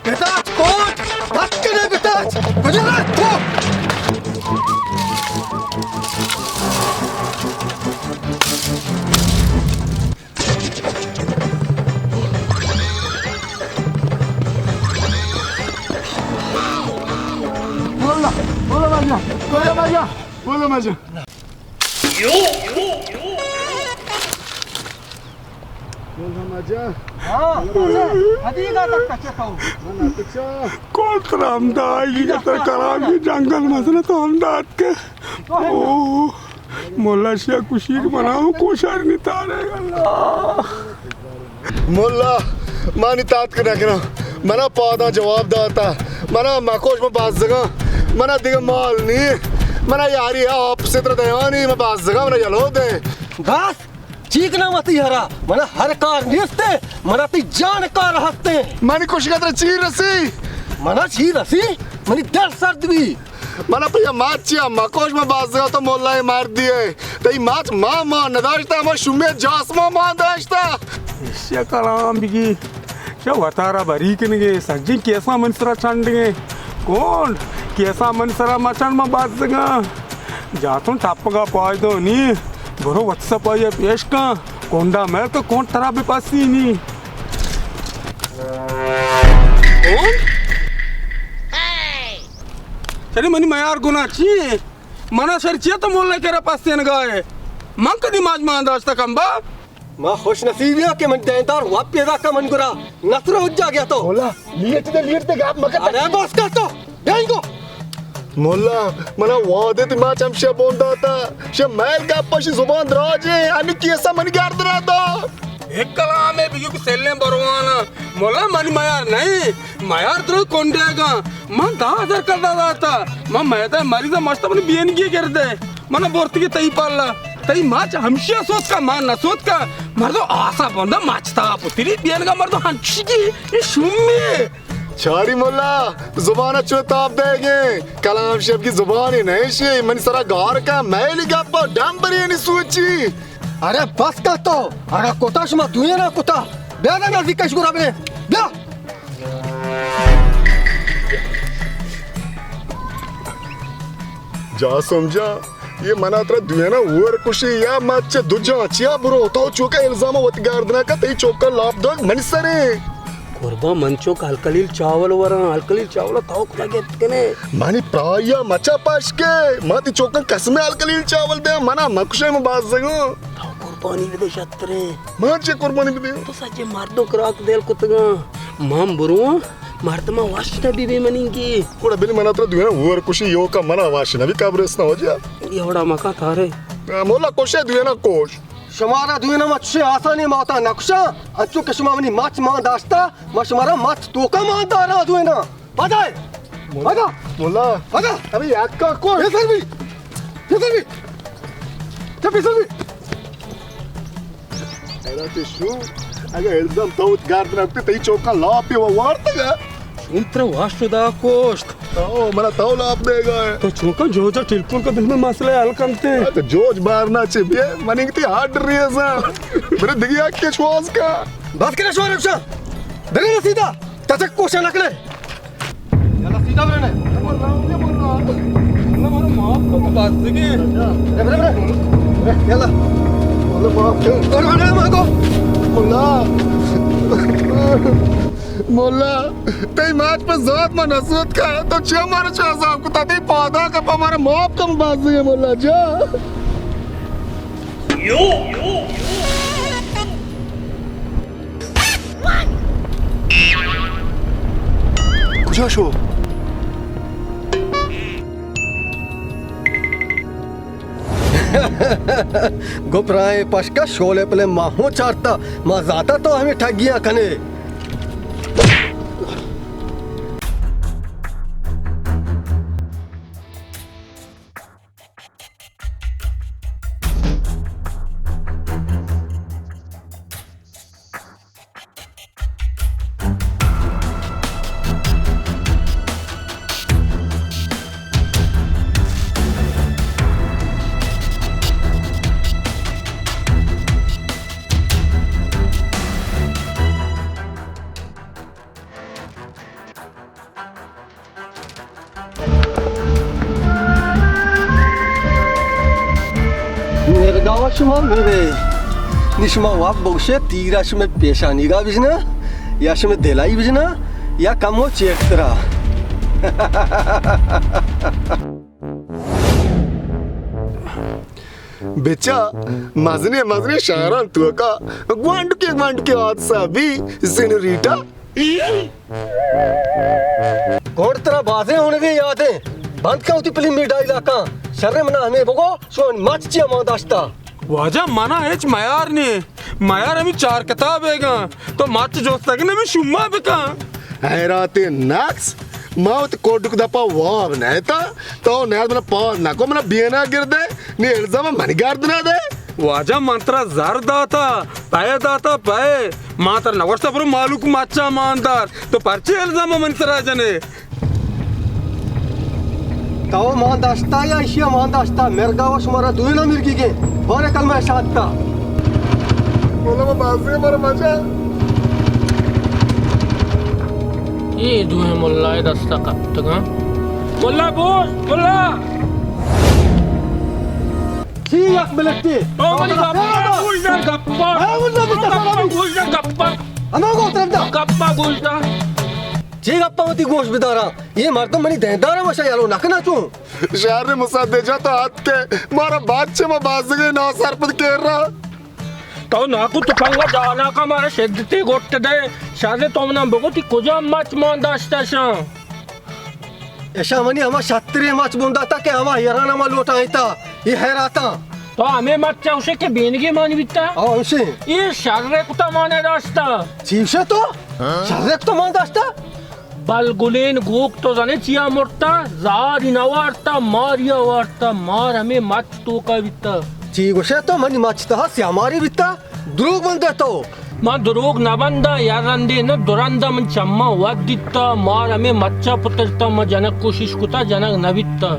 بتاچ کوٹ! بتکنے بتاچ! بجا تو! بولا، بولا ماجا، بولا ماجا، بولا ماجا۔ بولا ماجا۔ ہاں، ادیگا تک کچے تو۔ من اتکا۔ کول ترا ہمدا آئی، تر کلام کی جنگل مسئلہ تو ہمدا اتکے۔ او، مولا شیا کشی کہ منا ہوں کوشار نی تارے اللہ۔ مولا، مانی تاتک نہ کناں۔ منا پاداں جواب داتا۔ منا مکوش، من بزگاں۔ منا دگہ مال نی۔ منا یاری ہے آپ ستر دیانی، من بزگاں، منا یلو دے۔ بس، چی کناں وتی ہرا؟ منا ہر کار نیستے، منا تی جان کار ہستے۔ منی کشگا ترا چی رسی؟ منا چی رسی؟ منی دل سرد بی۔ منا پہ یہ ماچیا مکوش، من بزگاں، تو ملائے مردی ہے۔ تئی ماچ ما مان نداشتا، ما شمی جاسما مان داشتا۔ ایشیا کلام بگی، چہ وتارا بری کنگے، سجیں کیساں من سرا چنڈگے۔ کون کیساں من سرا مچنڈ، من بزگاں۔ جاتون ٹپگا پائدو نی، برو وت سپائی پیش کن۔ کونڈا مل کہ کون ترا بپسی نی۔ کون؟ چرے منی میار گناہ چی ہے؟ منا شر چیا تو مولا کرا پستینگا ہے؟ من کدی ماچ مان داشتا کمبا؟ ما خوش نصیبیاں کہ من دیندار وپ پیدا کا من گرا نصر اجا گیا تو۔ مولا، لیٹ دے، لیٹ دے، گپ مکت۔ ارے بس کر تو، بیائی گو۔ مولا، منا وعدے تی ماچ ہمشیا بون داتا۔ شے میل گپ، شی زبان دراجے، انی کیسا منی گردنا دا۔ ایک کلامے بگی کہ سلیں بروانا۔ مولا، منی میار نہیں۔ میار درو کنڈے گا۔ من دہ ہزار کردا داتا۔ من میدہ مریض مشتا منی بینگی گردے۔ من برتگی تئی پالا۔ تئی ماچ ہمشیا سوت کا، مان نہ سوت کا۔ مردو آسا بندا ماچ تا پتری بینگا مردو ہنچگی۔ یہ شمی۔ چاری مولا، زبان چو تاب دے گے۔ کلام شپ کی زبانی نہیں شی۔ منی سرا گار کا میلی گپا ڈمبری نی سوچی۔ ارے بس کر تو، اگا کتا شما دوئینا کتا، بیا دا نزدیک کش گورا بنے، بیا۔ جاسم جان، یہ منا ترا دوئینا اور کشی یا مچ دو جان چیا برو، تو چوکا الزام وت گردنا کا، تئی چوکا لاپ دوگ منی سرے۔ قربان، من چوک الکلیل چاول وراں، الکلیل چاول تو کتا گپت کنے۔ منی پرایا مچا پشکے، ما تی چوکاں قسم الکلیل چاول دے، منا مکشے، من بزگاں۔ تو قربانی بدے شترے۔ من چے قربانی بدے؟ تو سجے مردو کراک دل کتگاں۔ من برواں، مردما وش نبی بے منینگی۔ گڑا بلی منا ترا دوینا اور کشی، یوکا منا وش نبی قبرستان وجہ۔ یہ وڑا مکا تارے۔ مولا کشے دوینا کش۔ شمارا دوینا ما چشیں آسانی موتا نکشاں، انچو کہ شما منی مچ مان داشتا، ما شمارا مچ توکا مان داراں دوینا۔ پدا اے۔ مولا۔ پدا۔ مولا۔ پدا۔ ابھی یک کا کو۔ پیسر بھی۔ پیسر بھی۔ چا پیسر بھی۔ ارا تے شو، اگا الزام تو گارد نہ تے تئی چوکا لاپے و وارتگا۔ شون ترا واش دا کوشت۔ او، منا تو لاپ دے گا ہے۔ تو چوکا جوجا ٹیلیفون کا بل میں مسئلہ حل کنتے۔ ہاں، تو جوج بار نہ چے بے، منی تی ہارڈ ریزا۔ میرے دگیا کے شواز کا۔ بس کرے شوار رکشا۔ بگے سیدھا۔ تچک کوشا نکلے۔ یلا سیدھا برنے۔ اللہ مارا معاف کر، بس دیگه۔ برے، برے، برے۔ برے، یلا۔ اللہ معاف کر۔ برے، برے، مانگو۔ اللہ۔ مولا، تئی ماچ پہ ذات ما نسوت کا، تو چیا مارا چہ عذاب کتا، تئی پادا کا پہ مارا معاف کم بازی ہے مولا جا۔ کجا شو؟ گو پرائیں پشکا شولے پلے ما ہوں چارتا، ما زاتا تو ہمیں ٹھگیاں کنے۔ مرگاوا شما مرے۔ نی شما واب بگشے، تیرا شمے پیشانیگا بجنا، یا شمے دلائی بجنا، یا کمو چیکترا۔ بچا، مزنیں مزنیں شہران توکا گوانڈکے گوانڈکے حادثہ بی، سینوریٹا۔ گونڈ ترا بازیں ہونگے یادیں۔ بند کن وتی پلیمی ڈائیلاکاں۔ شریں منا ہمے بگو، شون مچ چیا مان داشتا؟ واجہ منا ہچ میار نے۔ میار ہمیں چار کتاب ایگا۔ تو مچ جوستگ نمی شما بکن۔ حیرات نقص، ما وتی کوڈک دپا واب نہتا۔ تو نیاد منا پاس نکو، منا بینا گردے۔ نی الزام منی گردنا دے۔ واجہ من ترا زر داتا، پے داتا، پے۔ ما ترا نگوشتا برو مالوک مچا مان دار۔ تو پرچے الزام منی سرا جنے؟ تو مان داشتا یا ایشیا مان داشتا؟ مرگا و شمارا دوینا مرگی گے۔ بارے کلمہ شہادتا۔ مولا ما بازی مر مجا۔ اے دوئیں ملائے دستا کپتگاں۔ ملا بوش، ملا! چی یک ملٹی؟ او منی گپا گوش دار، گپا۔ اے واللہ بیتا سلام۔ گپا گوش دار، گپا۔ انا گو ترندا۔ گپا گوش دار۔ چی گپا وتی گوش بدارا؟ اے مردم منی دیندارا وشا یلو نکنا چون؟ شر مصدق جان تو اتکے، مارا بچ ما بازگے ناسرپد کر را۔ تو ناکو تپنگا جانا کا مارا شدتی گوٹ دے۔ شر تو منا بگو تی کجا مچ مان داشتا شان؟ اشاں منی ہما شتریں مچ بنداتا کہ ہما ایران ہما لوٹائینتا، اے حیراتاں۔ تو ہمے مچ ء گوشے کہ بینگی مان بیتا؟ او ہمشی۔ اے شرے کتا مان داشتا۔ چی گوشے تو؟ شرے کتا مان داشتا؟ بل گلین گوک تو زنے چیا مرتا؟ زاری نوارتا، ماریا وارتا، مار ہمے مچ توکا بیتا۔ چی گوشے تو؟ منی مچ تہا سیاماری بیتا؟ دروگ بندے تو۔ من دروگ نہ بنداں، یا رندے نہ دو رندا من چماں وت دیتا، مار ہمے مچا پترتا، من جنگ کوشش کتا، جنگ نہ بیتا۔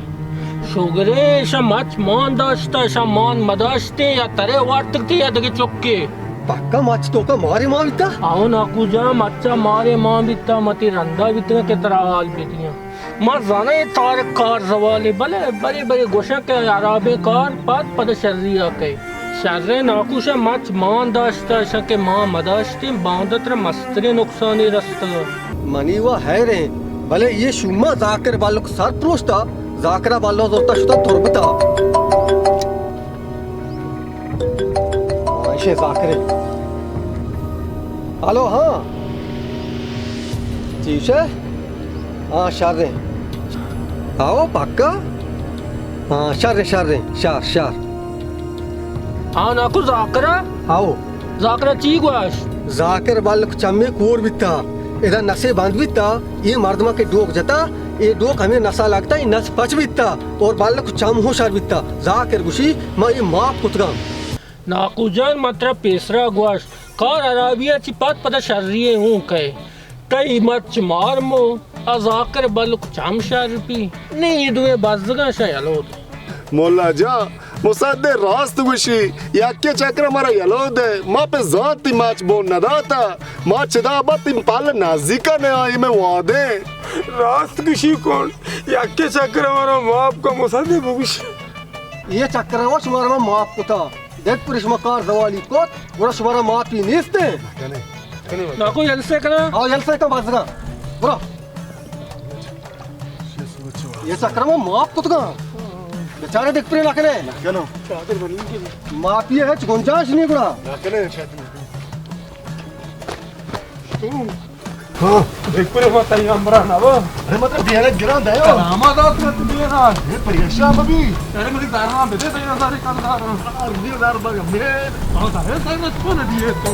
شگرے، اشاں مچ مان داشتا، اشاں مان مداشتیں، یا ترے وارتگتے یا دگہ چکے۔ پکا مچ توکا مارے مان بیتا؟ آؤ ناکو جان، مچا مارے مان بیتا، متی رندا بیتگاں کہ ترا حال بدیاں۔ ما زاناں اے طارق کار زوالے، بلے برے برے گوشاں کہ ہرابیں کار پد پد شری ء کئے۔ شریں ناکوش ء مچ مان داشتہ، اشاں کہ مان مداشتیں، باندا ترا مستریں نقصانے رستگ۔ منی وا حیریں، بلے اے شوما زاکر بلک سر پروشتا، زاکرا بلو زرتا شتا تربتا۔ ہاں، ایشیں زاکرے۔ ہلو، ہاں۔ چی گوشے؟ ہاں، شریں۔ ہاؤ، پکا؟ ہاں، شریں، شریں، شر، شر۔ ہاں، ناکو زاکرا؟ ہاؤ۔ زاکرا چی گوش؟ زاکر بلک چمے کور بیتا۔ ادا نسے بند بیتا۔ اے مردما کہ ڈوک جتا، اے ڈوک ہمے نسا لگتا، اے نس پچ بیتا اور بلک چم ہوں شر بیتا۔ زاکر گوشی، ما اے معاف کتگاں۔ ناکو جان، من ترا پیسرا گوشت، کار ہرابی ء چہ پد پدا شری ء ہوں کئے۔ تئی مچ مار مو، ء زاکر بلک چم شر پی۔ نی اے دوئیں بزگاں شہ یلو دے۔ مولا جان، مصدق راست گوشی، یکے چکر مارا یلو دے، ما پہ زانت تی مچ بون نداتا، ما چدا بت تی پل نزدیکا نیائی میں وعدے۔ راست گوشی کن، یکے چکر مارا معاف کن مصدق بگوشی۔ اے چکر ء شمارا من معاف کتا۔ دگ پر شما کار زوالی کت، گڑا شمارا معافی نیست۔ ناکو یلسے کنا؟ آ، یلسے کن بزگاں۔ برو۔ اے چکر ء من معاف کتگاں۔ بیچارے دگ پر نہ کنے۔ معافی ء ہچ گنجائش نہیں گڑا۔ ہاں۔ بلکل ما تئی ہمراہ نہ با۔ ارے مطلب دینا گران دے۔ سلامت آت مت دینا۔ اے پریشان مبی۔ ارے مری دارنا بدے تئی ہزار کم دار۔ ہاں، دیر دار بگا میر۔ بہت ہے سر مت کو نہ دیے تو۔